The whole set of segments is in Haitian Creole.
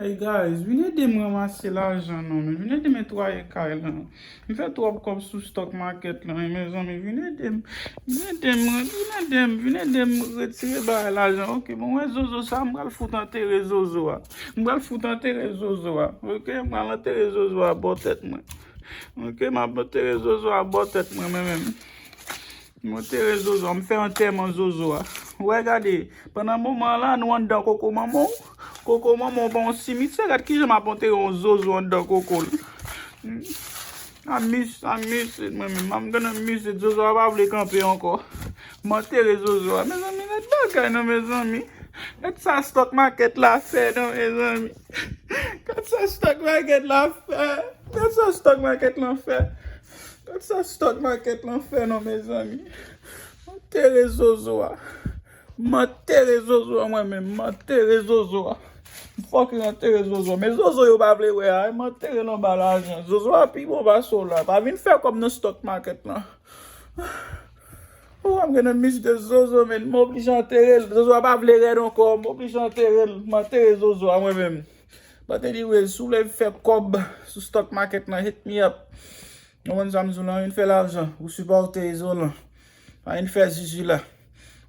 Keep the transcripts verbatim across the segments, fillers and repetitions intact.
Hey guys, vin ede m ranmase lajan non, men vin ede m netwaye kay lan. M fè twòp kòb sou stock market lan, wi, mezanmi, vin ede m. Vin ede m, vin ede m, vin ede m retire bagay lajan. Ok, bon, wè zozo sa, m pral fout antere zozo a. M pral fout antere zozo a. Ok, m pral antere zozo a bò tèt mwen. Ok, m ap antere zozo a bò tèt mwen, mwen menm. M antere zozo a, m fè antèman zozo a. Wè, gade, pandan moman la, nou anndan koko manman w. Koko manman w pa yon simityè, gad kijan m ap antere yon zozo anndan koko l. Hmm. I miss, I miss it, mwen menm. I'm gonna miss it. Zozo a pa vle kanpe ankò. M antere zozo a. Mezanmi, gad bagay non, mezanmi. Gad sa stock market la fè non, mezanmi. Gad sa stock market la fè. Gad sa stock market lan fè. Gad sa stock market lan fè non, mezanmi. M antere zozo a. M antere zozo a mwen menm. M antere zozo a. M fucking antere zozo. Men zozo yo pa vle wè a. M antere l anba lajan. Zozo a pi bon pase w la. Pa vin fè kòb nan stock market lan. Oh, I'm gonna miss the zozo, man. M oblije antere l. Zozo a pa vle rèd ankò. M oblije antere l. M antere zozo a mwen menm. But anyways, si w vle fè kòb sou stock market lan, hit me up. Ou konprann sa m di w lan, vin fè lajan, ou sipòte Izolan. Pa vin fè zizi la.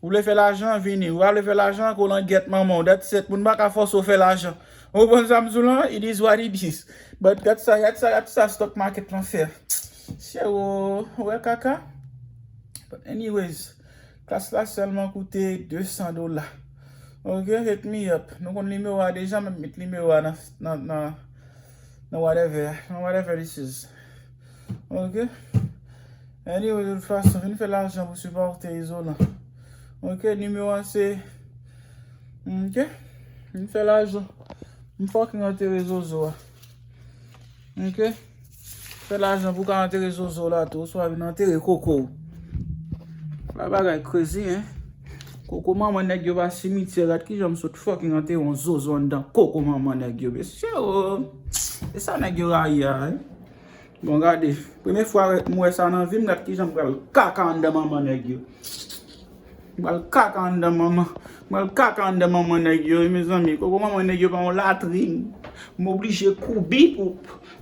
Ou vle fè lajan, vini. Ou pa vle fè lajan, ko langyèt manman w. That's it. Moun pa ka fòse w fè lajan. Ou konprann sa m di w lan? It is what it is. But gad sa, gad sa, gad sa stock market lan fè. Sero, wè kaka. But anyways, klas la sèlman koute de san dola. Ok, hit me up. Nou konn nimewo a deja, m ap met nimewo a nan, nan, nan, nan whatever, nan whatever this is. Ok? Anyway, de tout fason, vin fè lajan pou sipòte Izolan. Ok, nimewo a se, ok? Vin fè lajan. M fucking antere zozo a. Ok? Fè lajan pou ka antere zozo la tou, oswa vin antere koko w. La bagay crazy, hein? Koko manman nèg yo pa simityè, gad kijan m sot fucking antere yon zozo anndan koko manman nèg yo, mesye o. E sa nèg yo rayi a, hein? Bon, gade, premye fwa m wè sa nan vi m, gad kijan m pral kaka anndan manman nèg yo. M pral kaka anndan manman, m pral kaka anndan manman nèg yo, wi, mezanmi. Koko manman nèg yo pa yon latrin. M oblije koubi pou,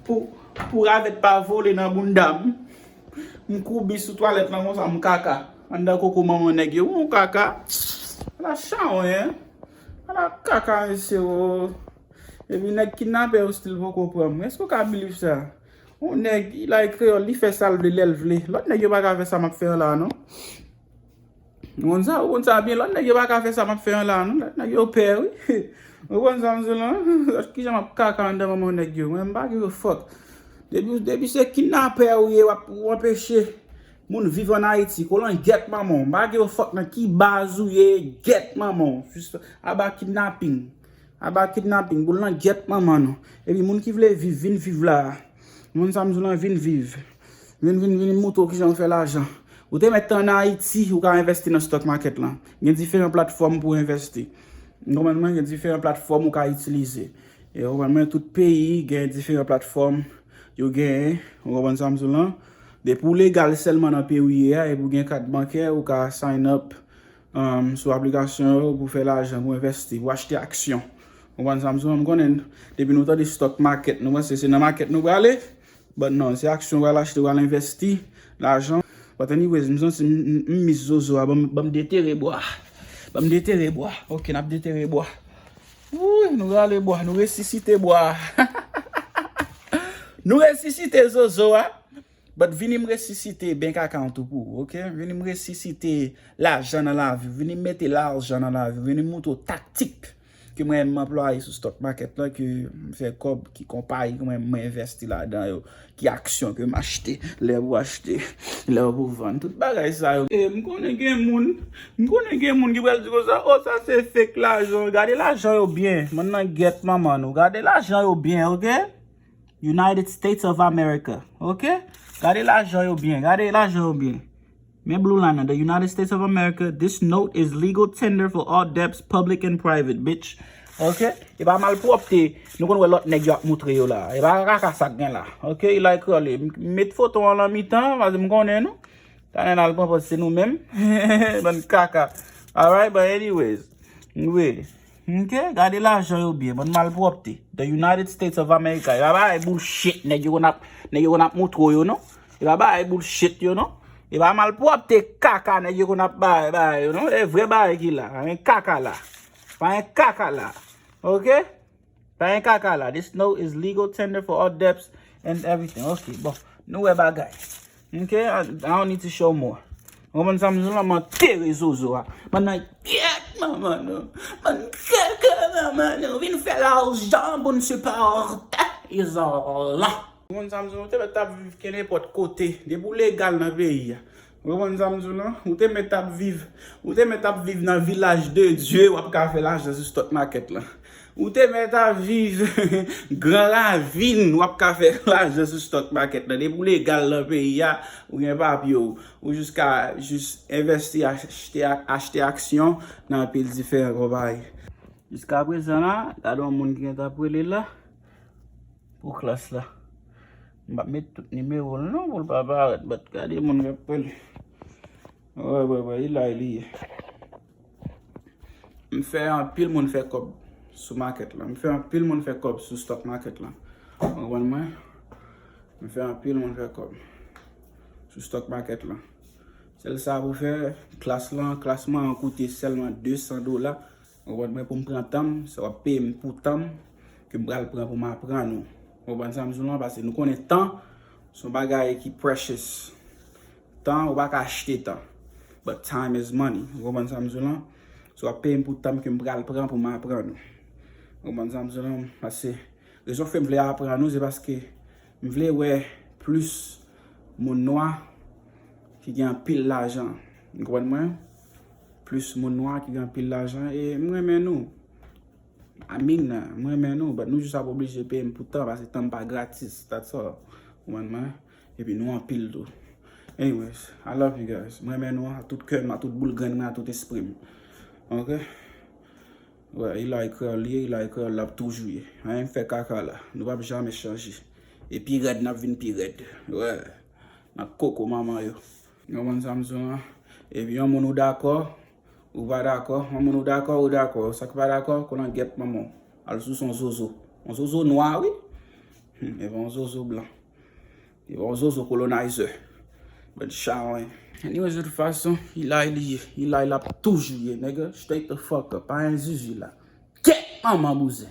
pou, pou ravèt pa vole nan bounda m. M koubi sou twalèt lan konsa, m kaka. Anndan koko manman nèg yo, yon kaka. Ala chawonyen. Ala kaka, mesye o. Epi nèg kidnapè yo still poko pran m. Èske w ka believe sa? Yon nèg, li like kreyòl, li fè sa l vle, lè l vle. Lòt nèg yo pa ka fè sa m ap fè an la, non. Ou konn sa, ou konn sa byen, lòt nèg yo pa ka fè sa m ap fè an la, non. Lòt nèg yo pè, wi. Ou konn sa m di w lan? Lòt kijan m ap kaka anndan manman nèg yo. Mwen, m pa give a fuck. Depi, depi se kidnapè ou ye, w ap, ou anpeche moun viv ann Ayiti, kolangyèt manman w. M pa give a fuck nan ki baz ou ye, gyèt manman w. Jis aba kidnaping. Aba kidnaping, boul nan gyèt manman nou. Epi moun ki vle viv, vin viv la. Moun sa m di w lan, vin viv. Vin, vin, vin moutre w kijan w fè lajan. Ou te mèt ann Ayiti, ou ka envèsti nan stock market lan. Gen diferan platfòm pou envèsti. Ou konprann mwen? Gen diferan platfòm ou ka itilize. E ou konprann mwen, tout peyi gen diferan platfòm yo genyen. Ou konprann sa m di w lan? Depi w legal sèlman nan peyi w ye a, epi w gen kat bankè, ou ka sign up um, sou aplikasyon yo pou fè lajan, pou envèsti, pou achte aksyon. Ou konprann sa m di w lan? M konnen depi nou tande stock market, nou panse se nan market nou prale. But non, se aksyon ou pral achte, ou pral envèsti lajan. But anyways, m santi m, m, m miss zozo a, ban m, ban m detere bwa. Ban m detere bwa. Ok, n ap detere bwa. Wouy, nou rale bwa, nou resisite bwa. Nou resisite zozo a. But vini m resisite bank account ou pou ou, ok? Vini m resisite lajan nan lavi w, vini m mete lajan nan lavi w, vini m moutre w taktik ke mwen menm m anplwaye sou stock market lan, ke m fè kòb, ki konpayi ke mwen menm mwen envèsti ladan yo, ki aksyon ke m achte, lè pou achte, lè pou vann, tout bagay sa yo. E m konnen gen moun, m konnen gen moun ki pral di konsa, "Oh, sa se fake lajan." Gade lajan yo byen, moun nan gyèt manman nou. Gade lajan yo byen, ok? United States of America. Ok? Gade lajan yo byen. Gade lajan yo byen. Men blue line nan, the United States of America, this note is legal tender for all debts, public and private, bitch. Ok? E pa malpwòpte nou konn wè lòt nèg yo ap moutre yo la. E pa kaka sa k gen la. Ok? Ilay krole. M met foto an lan mitan, paske m konnen nou. Talè n al pran pòz se nou menm. Bann kaka. Alright, but anyways. Anyway. Ok, gade lajan yo byen, bann malpwòpte. The United States of America. E pa bagay bullshit nèg yo konn ap, nèg yo konn ap moutre w yo non. E pa bagay bullshit yo non. E pa malpwòpte kaka nèg yo konn ap bay, bay yo non. E vrè bagay ki la. Pa gen kaka la. Pa gen kaka la. Ok? Pa gen kaka la. This note is legal tender for all debts and everything. Ok, bon. Nou wè bagay. Ok, I, I don't need to show more. Ou konprann sa m di w la, m antere zozo a. Bann nan gyèt manman nou. Bann kaka manman nou. Vin fè lajan pou n sipòte Izolan. Ou konprann sa m di w la, ou te mèt ap viv kenenpòt kote. Depi w legal nan peyi a. Ou konprann sa m di w la? Ou te mèt ap viv. Ou te mèt ap viv nan Vilaj de Dye, w ap ka fè lajan sou stock market lan. Ou te mèt ap viv Gran Ravin, w ap ka fè lajan sou stock market lan. Depi w legal nan peyi a, ou gen papye w. Ou jis ka jis envèsti, achte, achte aksyon nan anpil diferan konpayi. Jiska prezan la, gade yon moun ki gentan ap rele la pou klas la. M p ap met tout nimewo l non pou l pa parèt, but gade moun k ap rele. Wè, wè, wè, e la li ye. M fè anpil moun fè kòb sou market lan. M fè anpil moun fè kòb sou stock market lan. Ou konprann mwen? M fè anpil moun fè kòb sou stock market lan. Sèl sa pou fè, klas lan, klas mwen an koute sèlman de san dola. Ou konprann mwen, pou m pran tan m, sa w ap peye m pou tan m ke m pral pran pou m aprann ou. Ou konprann sa m di w lan? Paske nou konnen tan se yon bagay ki precious. Tan, ou pa ka achte tan. But time is money. Ou konprann sa m di w lan? So, w ap peye m pou tan m ke m pral pran pou m aprann ou. Ou konprann sa m di w lan? Paske rezon k fè m vle aprann ou, se paske m vle wè plis moun nwa ki gen anpil lajan. Ou konprann mwen? Plis moun nwa ki gen anpil lajan. E m renmen nou. I mean, m renmen nou, but nou jis ap oblije peye m pou tan, paske tan m pa gratis, that's all. Ou konprann mwen? Epi nou anpil tou. Anyways, I love you guys. M renmen nou a tout kè m, a tout boul grenn mwen, a tout espri m. Ok? Wè, Eli Kreyòl li ye, Eli Kreyòl l ap toujou ye. Anyen m fè kaka la. Nou p ap janmen chanje. E pi rèd, n ap vin pi rèd. Wè. Nan koko manman yo. Ou konprann sa m di w lan? Epi yon moun ou dakò, ou pa dakò. Yon moun ou dakò, ou dakò. Sa k pa dakò, kolangyèt manman w. Al sous yon zozo. Yon zozo nwa, wi. Hmm, e pa yon zozo blan. E pa yon zozo colonizer. But chawony. Anyways, de tout fason, Eli li ye. Eli l ap toujou ye, nigga. Straight the fuck up. Pa gen zizi la. Kèt manman bouzen.